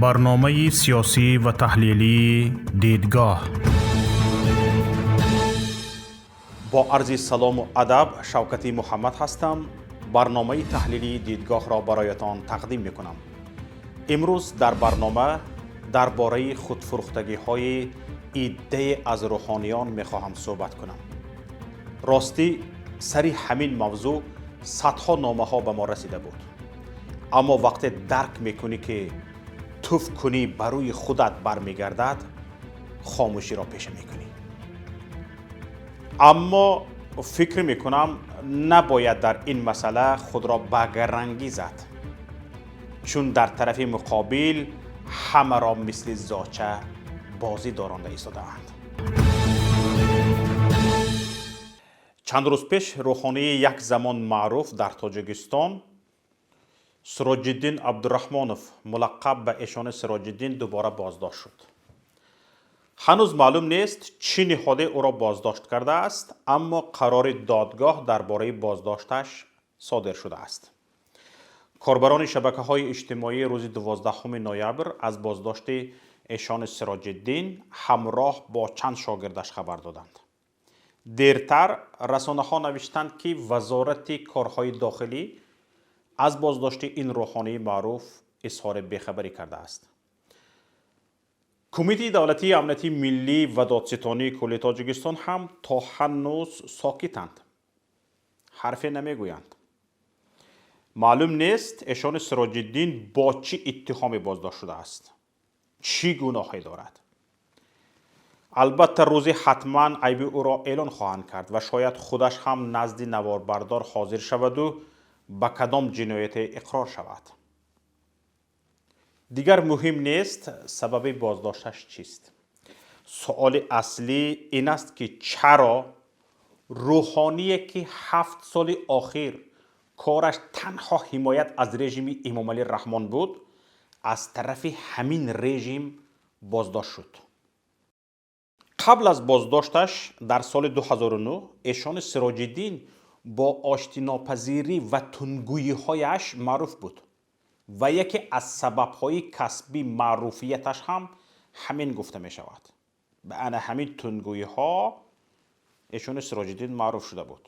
Барномаи сиёсӣ ва таҳлилии «Дидгоҳ». Бо арзи салому адаб, Шавкати Муҳаммад ҳастам. Барномаи таҳлилии «Дидгоҳро» бароятон тақдим мекунам. Имрӯз дар барнома дар бораи худфурӯхтагиҳои иддае аз рӯҳониён мехоҳам суҳбат кунам. Ростӣ, сари ҳамин мавзӯъ садҳо номаҳо ба мо расида буд, аммо вақте дарк мекунӣ, ки туф кунӣ ба рӯи худат бармегардад, хомӯширо пеша мекунӣ. Аммо фикр мекунам, набояд дар ин масъала худро ба гарангӣ зад, чун дар тарафи муқобил ҳамаро мисли зоча бозӣ доронда истодаанд. Чанд рӯз пеш рӯҳонии як замон маъруф дар Тоҷикистон, Сироҷиддин Абдураҳмонов, мулаққаб ба Эшони Сироҷиддин, дубора боздошт шуд. Ҳанӯз маълум нест, чӣ ниҳоде ӯро боздошт кардааст, аммо қарори додгоҳ дар бораи боздошташ содир шудааст. Корбарони шабакаҳои иҷтимоӣ рӯзи 12 ноябр аз боздошти Эшони Сироҷиддин ҳамроҳ бо чанд шогирдаш хабар доданд. Дертар расонаҳо навиштанд, ки Вазорати корҳои дохилӣ аз боздошти ин рӯҳонии маъруф изҳори бехабарӣ кардааст. Кумитаи давлатии амнияти миллӣ ва Додситонии кулли Тоҷикистон ҳам то ҳанӯз сокитанд, ҳарфе намегӯянд. Маълум нест, Эшони Сироҷиддин бо чӣ иттиҳоме боздошт шудааст, чӣ гуноҳе дорад. Албатта, рӯзе ҳатман айби ӯро эълон хоҳанд кард ва шояд худаш ҳам назди наворбардор ҳозир шаваду ба кадом ҷинояте иқрор шавад. Дигар муҳим нест, сабаби боздошташ чист. Суоли аслӣ ин аст, ки чаро рӯҳоние, ки 7 соли охир кораш танҳо ҳимоят аз режими Эмомалӣ Раҳмон буд, аз тарафи ҳамин режим боздошт шуд. Қабл аз боздошташ дар соли 2009 Эшони Сироҷиддин бо оштинопазирӣ ва тундгӯиҳояш маъруф буд ва яке аз сабабҳои касби маъруфияташ ҳам ҳамин гуфта мешавад. Ба ана ҳамин тундгӯиҳо Эшони Сироҷиддин маъруф шуда буд.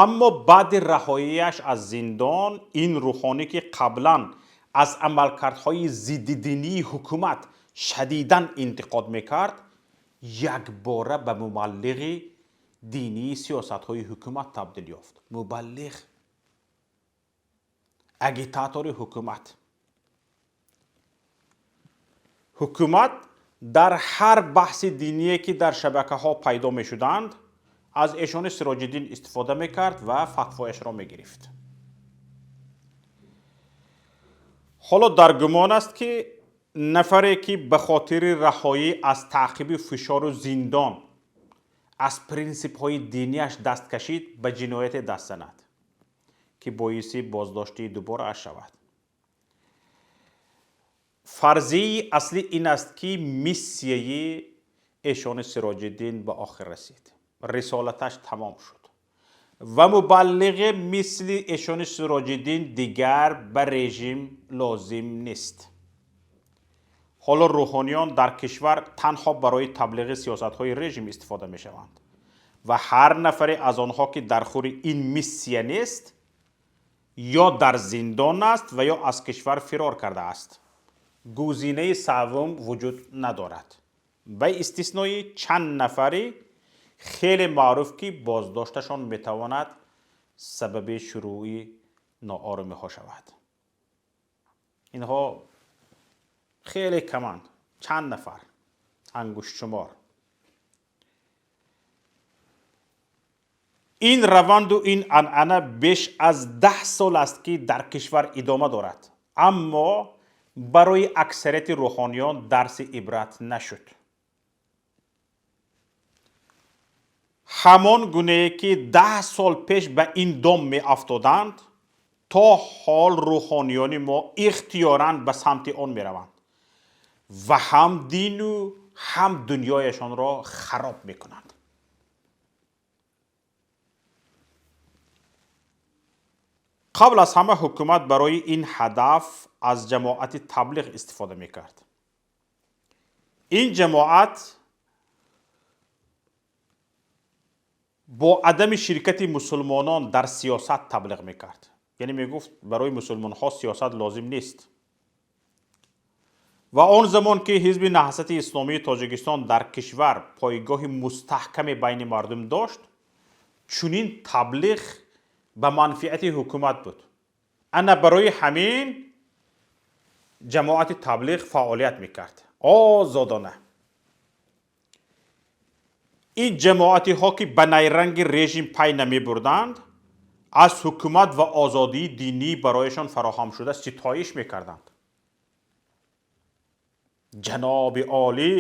Аммо баъди раҳоияш аз зиндон ин рӯҳонӣ, ки қаблан аз амалкардҳои зиддидинии ҳукумат шадидан интиқод мекард, якбора ба мубаллиғи динии сиёсатҳои ҳукумат табдил ёфт. Мубаллиғ, агитатори ҳукумат. Ҳукумат дар ҳар баҳси диние, ки дар шабакаҳо пайдо мешуданд, аз Эшони Сироҷиддин истифода мекард ва фатвояшро мегирифт. Ҳоло дар гумон аст, ки нафаре, ки ба хотири раҳоӣ аз таъқиби фишору зиндон аз принсипҳои динияш даст кашид, ба ҷинояте даст занад, ки боиси боздошти дуборааш шавад. Фарзияи аслӣ ин аст, ки миссияи Эшони Сироҷиддин ба охир расид, рисолаташ тамом шуд ва мубаллиғе мисли Эшони Сироҷиддин дигар ба режим лозим нест. Ҳоло рӯҳониён дар кишвар танҳо барои таблиғи сиёсатҳои режим истифода мешаванд ва ҳар нафаре аз онҳо, ки дар хури ин миссия нест, ё дар зиндон аст ва ё аз кишвар фирор кардааст. Гузинаи саввум вуҷуд надорад, ба истиснои чанд нафари хеле маъруф, ки боздошташон метавонад сабаби шурӯъи ноорумиҳо шавад. Инҳо хеле каманд, чанд нафар, ангуштшумор. Ин раванду ин анъана беш аз 10 сол аст, ки дар кишвар идома дорад, аммо барои аксарияти рӯҳониён дарси ибрат нашуд. Ҳамон гунае, ки 10 сол пеш ба ин дом меафтоданд, то ҳол рӯҳониёни мо ихтиёран ба самти он мераванд ва ҳам дину ҳам дунёяшонро хароб мекунанд. Қабл аз ҳама ҳукумат барои ин ҳадаф аз ҷамоати таблиғ истифода мекард. Ин ҷамоат бо адами ширкати мусулмонон дар сиёсат таблиғ мекард. Яъне мегуфт, барои мусулмонҳо сиёсат лозим нест. Ва он замон ки ҳизби Наҳзати Исломии Тоҷикистон дар кишвар пойгоҳи мустаҳкаме байни мардум дошт, чунин таблиғ ба манфиати ҳукумат буд. Ана барои ҳамин ҷамоати таблиғ фаъолият мекард озодона. Ин ҷамоатиҳо, ки ба найранги режим пай намебурданд, аз ҳукумат ва озодии динӣ барояшон фароҳам шуда ситоиш мекарданд. Ҷаноби олӣ,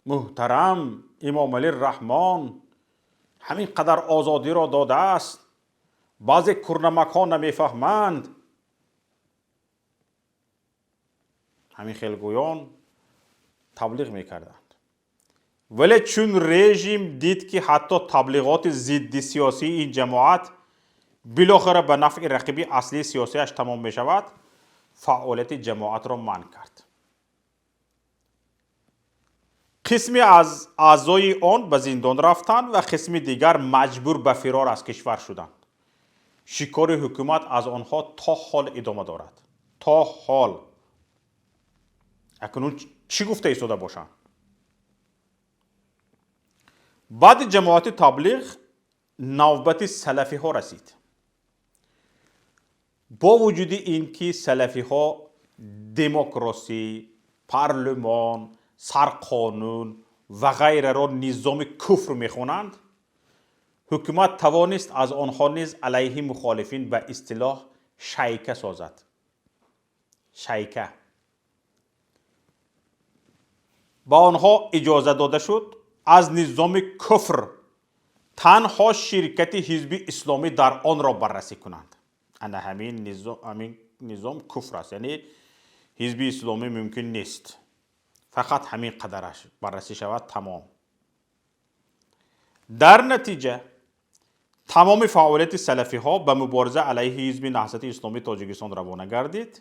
муҳтарам Имомалӣ Раҳмон ҳамин қадар озодиро додааст, баъзе курнамакҳо намефаҳманд. Ҳамин хелгӯён таблиғ мекарданд. Вале чун режим дид, ки ҳатто таблиғоти зидди сиёсии ин ҷамоат билохира ба нафъи рақиби аслии сиёсиаш тамом мешавад, фаъолияти ҷамоатро манъ кард. Қисме аз аъзои он ба зиндон рафтанд ва қисми дигар маҷбур ба фирор аз кишвар шуданд. Шикори ҳукумат аз онҳо то ҳол идома дорад. То ҳол. Акнун чӣ гуфта истода бошанд? Баъди ҷамоати таблиғ навбати салафиҳо расид. Бо вуҷуди ин ки салафиҳо демократӣ, парлумон, сарқонун ва ғайраро низоми куфр мехонанд, ҳукумат тавонист аз онҳо низ алайҳи мухолифин ба истилоҳ шайка созад. Шайка. Ба онҳо иҷоза дода шуд аз низоми куфр танҳо ширкати ҳизби исломӣ дар онро баррасӣ кунанд. Ана ҳамин низом куфр аст, яъне ҳизби исломӣ мумкин нест. Фақат ҳамин қадараш баррасӣ шавад, тамом. Дар натиҷа тамоми фаъолияти салафиҳо ба мубориза алайҳи ҳизби Наҳзати Исломии Тоҷикистон равона гардид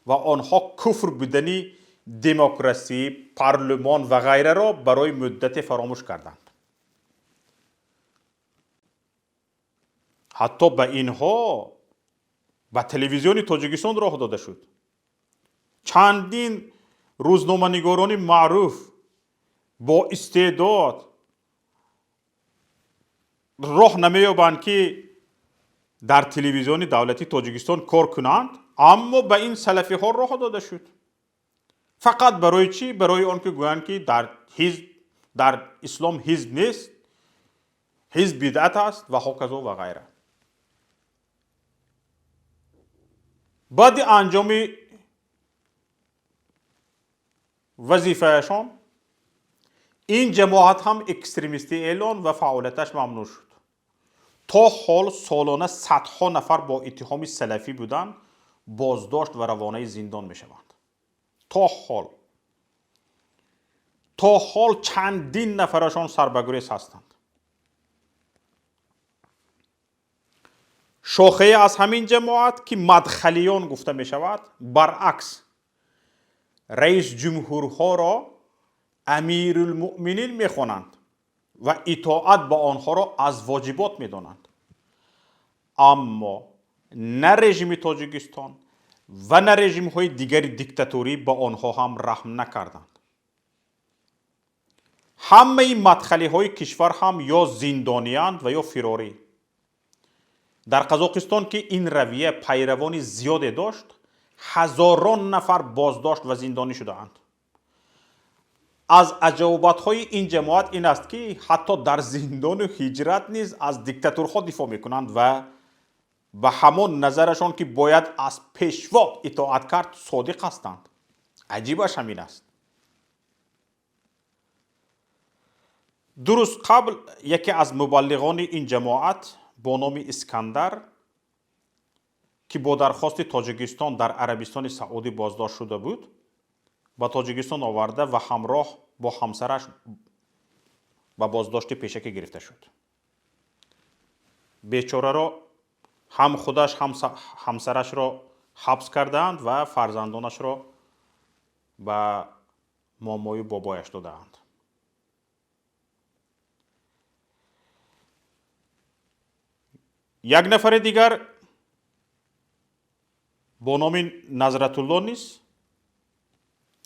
ва онҳо куфр будани демократӣ, парлумон ва ғайраро барои муддате фаромӯш карданд. Ҳатто ба инҳо ба телевизиони Тоҷикистон роҳ дода шуд. Чандин рӯзноманигорони маъруф бо истеъдод роҳ намеёбанд, ки дар телевизиони давлатии Тоҷикистон кор кунанд, аммо ба ин салафиҳо роҳ дода шуд. Фақат барои чӣ? Барои он ки гӯянд, ки дар ислом ҳизб нест, ҳизб бидъат аст ва ҳоказо ва ғайра. Баъди анҷоми вазифаашон ин ҷамоат ҳам экстремистӣ эълон ва фаъолияташ мамнӯъ шуд. То ҳол солона садҳо нафар бо иттиҳоми салафӣ будан боздошт ва равонаи зиндон мешаванд. То ҳол. То ҳол чандин нафарашон сарбагурез ҳастанд. Шохае аз ҳамин ҷамоат, ки мадхалиён гуфта мешавад, баръакс раис ҷумҳурҳоро амирулмуъминин мехонанд ва итоат ба онҳоро аз воҷибот медонанд. Аммо на режими Тоҷикистон ва на режимҳои дигари диктаторӣ ба онҳо ҳам раҳм накарданд. Ҳамаи мадхалиҳои кишвар ҳам ё зиндониянд ва ё фирорӣ. Дар Қазоқистон, ки ин равия пайравони зиёде дошт, ҳазорон нафар боздошт ва зиндонӣ шудаанд. Аз аҷоибатҳои ин ҷамоат ин аст, ки ҳатто дар зиндону ҳиҷрат низ аз диктатурҳо дифоъ мекунанд ва ба ҳамон назарашон, ки бояд аз пешво итоат кард, содиқ ҳастанд. Аҷибаш ҳамин аст. Ду рӯз қабл яке аз мубаллиғони ин ҷамоат бо номи Искандар, ки бо дархости Тоҷикистон дар Арабистони Саудӣ боздошт шуда буд, ба Тоҷикистон оварда ва ҳамроҳ бо ҳамсараш ба боздошти пешакӣ гирифта шуд. Бечораро Ҳам худаш, ҳам ҳамсарашро ҳабс кардаанд ва фарзандонашро ба момою бобояш додаанд. Як нафари дигар бо номи Назратулло низ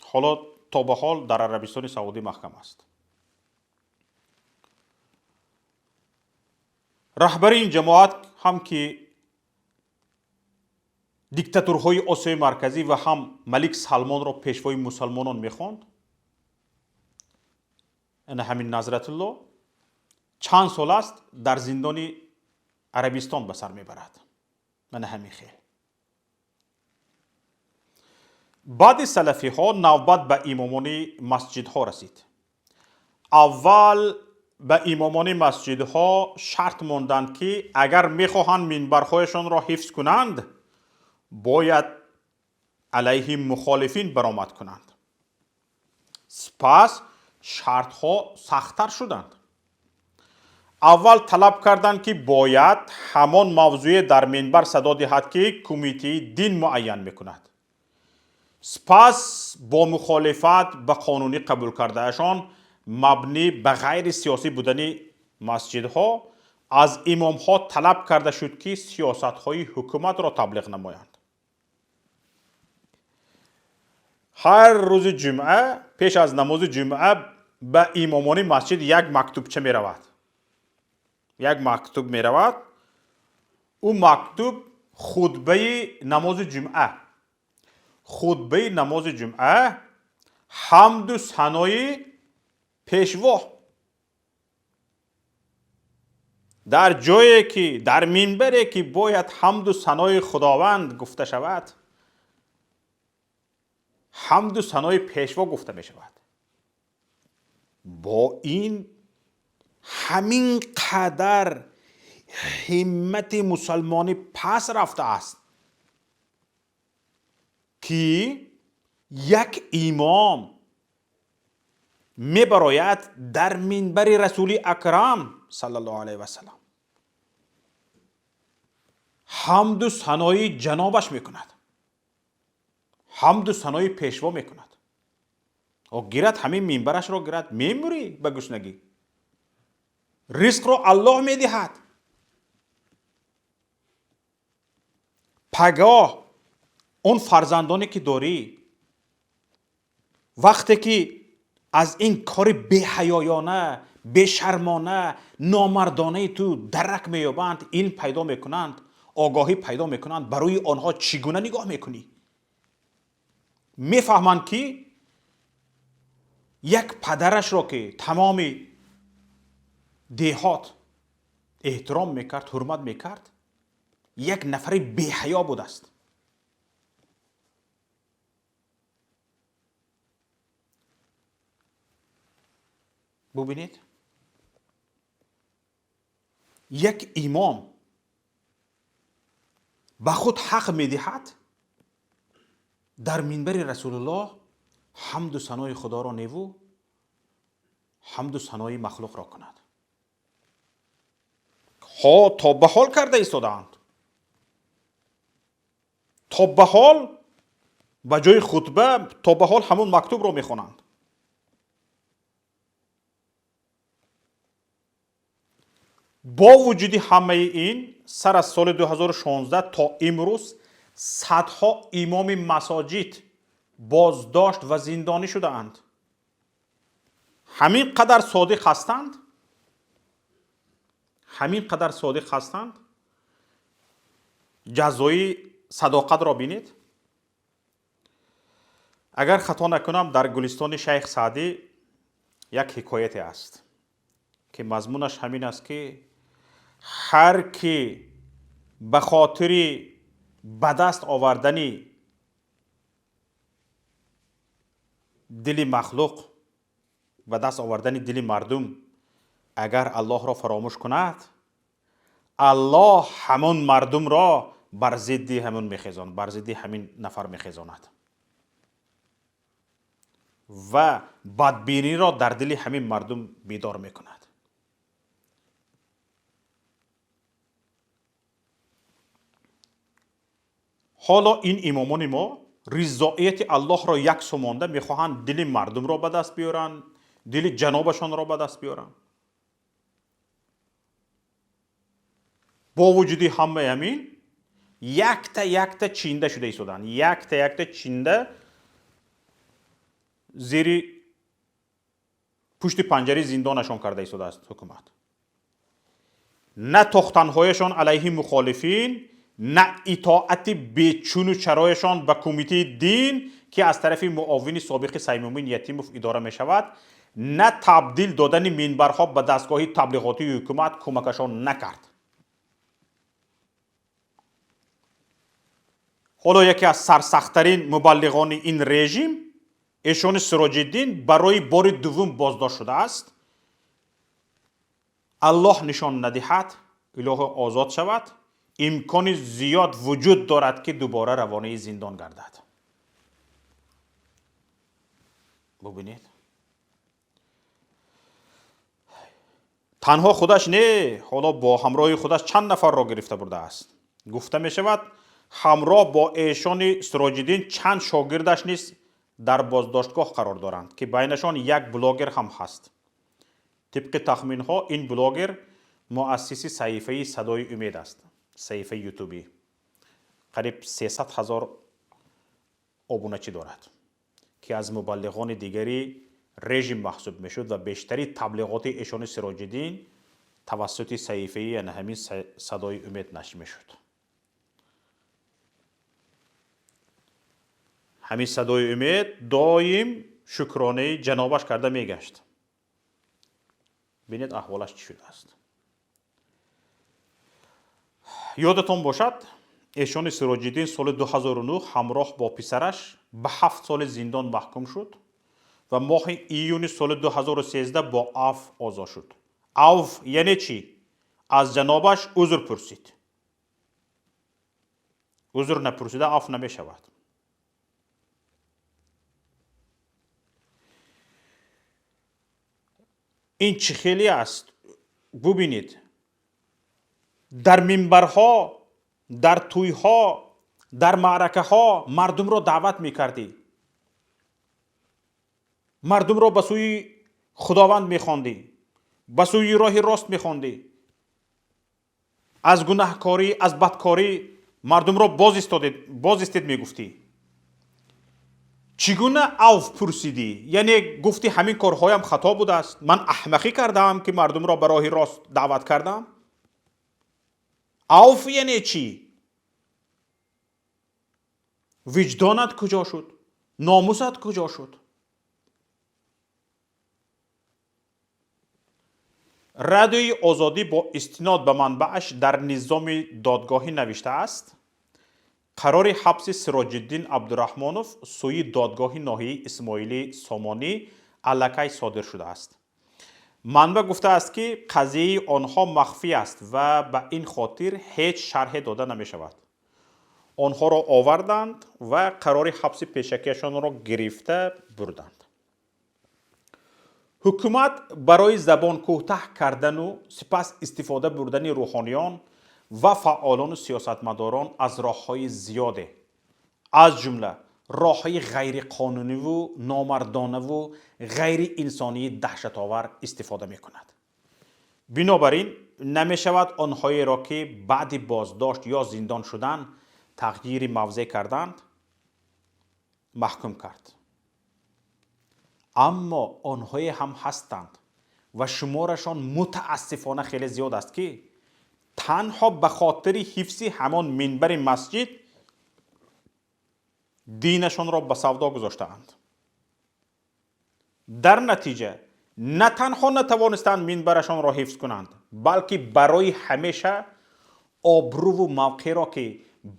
ҳоло то ба ҳол дар Арабистони Саудӣ маҳкам аст. Раҳбари ин ҷамоат ҳам ки диктатурҳои Осиёи Марказӣ ва ҳам Малик Салмонро пешвои мусалмонон мехонд, ана ҳамин Назратулло чанд сол аст дар зиндони Арабистон ба сар мебарад. Ана ҳамин хел. Баъди салафиҳо навбат ба имомони масҷидҳо расид. Аввал ба имомони масҷидҳо шарт монданд, ки агар мехоҳанд минбарҳояшонро ҳифз кунанд, бояд алайҳи мухолифин баромад кунанд. Сипас шартҳо сахттар шуданд. Аввал талаб карданд, ки бояд ҳамон мавзӯе дар минбар садо диҳад, ки кумитаи дин муайян мекунад. Сипас бо мухолифат ба қонунӣ қабул кардаашон мабнӣ ба ғайри сиёсӣ будани масҷидҳо аз имомҳо талаб карда шуд, ки сиёсатҳои ҳукуматро таблиғ намоянд. Ҳар рӯзи ҷумъа пеш аз намози ҷумъа ба имомони масҷид як мактубча меравад. Як мактуб меравад. Ӯ мактуб хутбаи намози ҷумъа. Хутбаи намози ҷумъа ҳамду санои пешво. Дар ҷое ки дар минбаре ки бояд ҳамду санои Худованд гуфта шавад, ҳамду санои пешво гуфта мешавад. Бо ин ҳамин қадар ҳиммати мусалмонӣ пас рафтааст, ки як имом мебарояд дар минбари Расули Акрам саллаллоҳу алайҳи васаллам ҳамду санои ҷанобаш мекунад, ҳамду санои пешво мекунад. О гирад ҳамин минбарашро гирад, мемурӣ ба гуснагӣ. Ризқро Аллоҳ медиҳад. Пагоҳ он фарзандоне ки дорӣ, вақте ки аз ин кори беҳаёёна, бешармона, номардонаи ту дарак меёбанд, илм пайдо мекунанд, огоҳӣ пайдо мекунанд, барои онҳо чӣ гуна нигоҳ мекунӣ? Мефаҳманд, ки як падарашро, ки тамоми деҳот эҳтиром мекард, ҳурмат мекард, як нафари беҳаё будааст. Бубинед, як имом ба худ ҳақ медиҳад дар минбари Расулуллоҳ ҳамду санои Худоро неву ҳамду санои махлуқро кунад. Ҳо то ба ҳол карда истодаанд. То ба ҳол ба ҷои хутба то ба ҳол ҳамон мактубро мехонанд. Бо вуҷуди ҳамаи ин сар аз соли 2016 то имрӯз садҳо имоми масоҷид боздошт ва зиндонӣ шудаанд. Ҳамин қадар содиқ ҳастанд, ҳамин қадар содиқ ҳастанд. Ҷазои садоқатро бинед. Агар хато накунам, дар Гулистони Шайх Саъдӣ як ҳикояте аст, ки мазмунаш ҳамин аст, ки ҳар ки ба хотири ба даст овардани дили махлуқ, ба даст овардани дили мардум агар Аллоҳро фаромӯш кунад, Аллоҳ ҳамон мардумро бар зидди ҳамон мехезонад, бар зидди ҳамин нафар мехезонад ва бадбиниро дар дили ҳамин мардум бедор мекунад. Ҳоло ин имомони мо ризоияти Аллоҳро як су монда мехоҳанд дили мардумро ба даст биёранд, дили ҷанобашонро ба даст биёранд. Бо вуҷуди ҳамаи ҳамин якта якта чинда шуда истоданд, якта якта чинда зери пушти панҷари зиндонашон карда истодааст ҳукумат. На тохтанҳояшон алайҳи мухолифин, на итоати бечуну чарояшон ба кумитаи дин, ки аз тарафи муовини собиқи Саймумин Ятимов идора мешавад, на табдил додани минбарҳо ба дастгоҳи таблиғотии ҳукумат кӯмакашон накард. Ҳоло яке аз сарсахттарин мубаллиғони ин режим, эшони Сироҷиддин, барои бори дуввум боздошт шудааст. Аллоҳ нишон надиҳад, илоҳо озод шавад, имкони зиёд вуҷуд дорад, ки дубора равонаи зиндон гардад. Бубинед, танҳо худаш не, ҳоло бо ҳамроҳи худаш чанд нафарро гирифта бурдааст. Гуфта мешавад, ҳамроҳ бо эшони Сироҷиддин чанд шогирдаш низ дар боздоштгоҳ қарор доранд, ки байнашон як блогер ҳам ҳаст. Тибқи тахминҳо, ин блогер муассиси саҳифаи Садои Умед аст, саҳифаи ютубӣ. Қариб 300 ҳазор обуначӣ дорад, ки аз мубаллиғони дигари режим маҳсуб мешуд ва бештари таблиғоти эшони Сироҷиддин тавассути саҳифаи яъне ҳамин Садои Умед нашр мешуд. Ҳамин Садои Умед доим шукронаи ҷанобаш карда мегашт. Бинед, аҳволаш чӣ шудааст. Ёдатон бошад, эшони Сироҷиддин соли 2009 ҳамроҳ бо писараш ба 7 соли зиндон маҳкум шуд ва моҳи июни соли 2013 бо афв озод шуд. Авф яъне чӣ? Аз ҷанобаш узр пурсид. Узр напурсида афв намешавад. Ин чӣ хеле аст? Бубинед, дар минбарҳо, дар тӯйҳо, дар маъракаҳо мардумро даъват мекардӣ, мардумро ба сӯи Худованд мехондӣ, ба сӯи роҳи рост мехондӣ, аз гунаҳкорӣ, аз бадкорӣ мардумро боз истед мегуфтӣ. Чӣ гуна авф пурсидӣ? Яъне гуфтӣ ҳамин корҳоям хато будааст, ман аҳмақӣ кардаам, ки мардумро ба роҳи рост даъват кардам? Авф яъне чӣ? Виҷдонат куҷо шуд? Номусат куҷо шуд? Радиои Озодӣ бо истинод ба манбааш дар низоми додгоҳӣ навиштааст: қарори ҳабси Сироҷиддин Абдураҳмонов сӯи додгоҳи ноҳияи Исмоили Сомонӣ аллакай содир шудааст. Манбаъ гуфтааст, ки қазияи онҳо махфӣ аст ва ба ин хотир ҳеҷ шарҳе дода намешавад. Онҳоро оварданд ва қарори ҳабси пешакиашонро гирифта бурданд. Ҳукумат барои забонкӯтаҳ кардану сипас истифода бурдани рӯҳониён ва фаъолону сиёсатмадорон аз роҳҳои зиёде, аз ҷумла роҳҳои ғайриқонуниву номардонаву ғайриинсонии даҳшатовар истифода мекунад. Бинобар ин намешавад онҳоеро, ки баъди боздошт ё зиндон шудан тағйири мавзеъ карданд, маҳкум кард. Аммо онҳое ҳам ҳастанд ва шуморашон мутаассифона хеле зиёд аст, ки танҳо ба хотири ҳифзи ҳамон минбари масҷид динашонро ба савдо гузоштаанд. Дар натиҷа на танҳо натавонистанд минбарашонро ҳифз кунанд, балки барои ҳамеша обрӯву мавқеъро, ки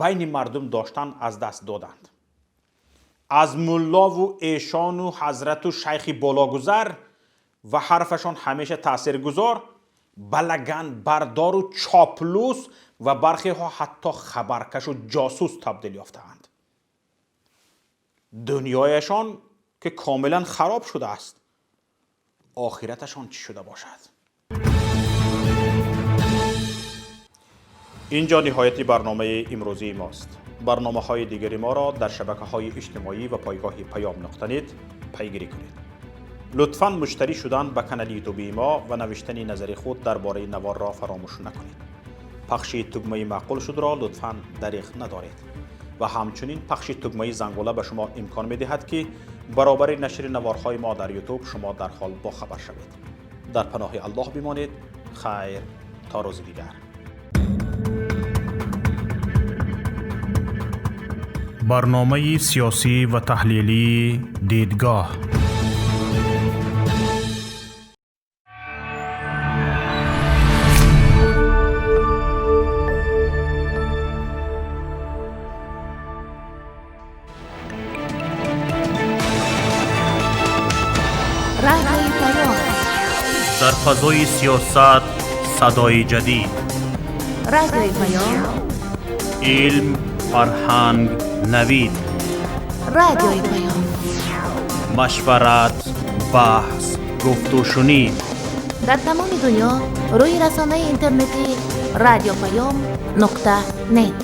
байни мардум доштанд, аз даст доданд. Аз муллову эшону ҳазрату шайхи бологузар ва ҳарфашон ҳамеша таъсиргузор ба лаганбардору чоплус ва бархеҳо ҳатто хабаркашу ҷосус табдил ёфтаанд. Дунёяшон ки комилан хароб шудааст, охираташон чӣ шуда бошад? Инҷо ниҳояти барномаи имрӯзии мост. Барномаҳои дигари моро дар шабакаҳои иҷтимоӣ ва пойгоҳи Паём нуқта нет пайгирӣ кунед. Лутфан муштарӣ шудан ба канали ютубии мо ва навиштани назари худ дар бораи наворро фаромӯш накунед. Пахши тугмаи маъқул шудро лутфан дариғ надоред ва ҳамчунин пахши тугмаи зангула ба шумо имкон медиҳад, ки баробари нашри наворҳои мо дар ютуб шумо дарҳол бохабар шавед. Дар паноҳи Аллоҳ бимонед. Хайр, то рӯзи дигар. Барномаи сиёсӣ ва таҳлилии «Дидгоҳ». Радиои Паём. Дар фазои сиёсат садои ҷадид. Радиои Паём. Илм, фарҳанг, навид. Радиои Паём. Машварат, баҳс, гуфтушунид. Дар тамоми дунё рӯи расонаи интернетии Радио Паём нуқта нет.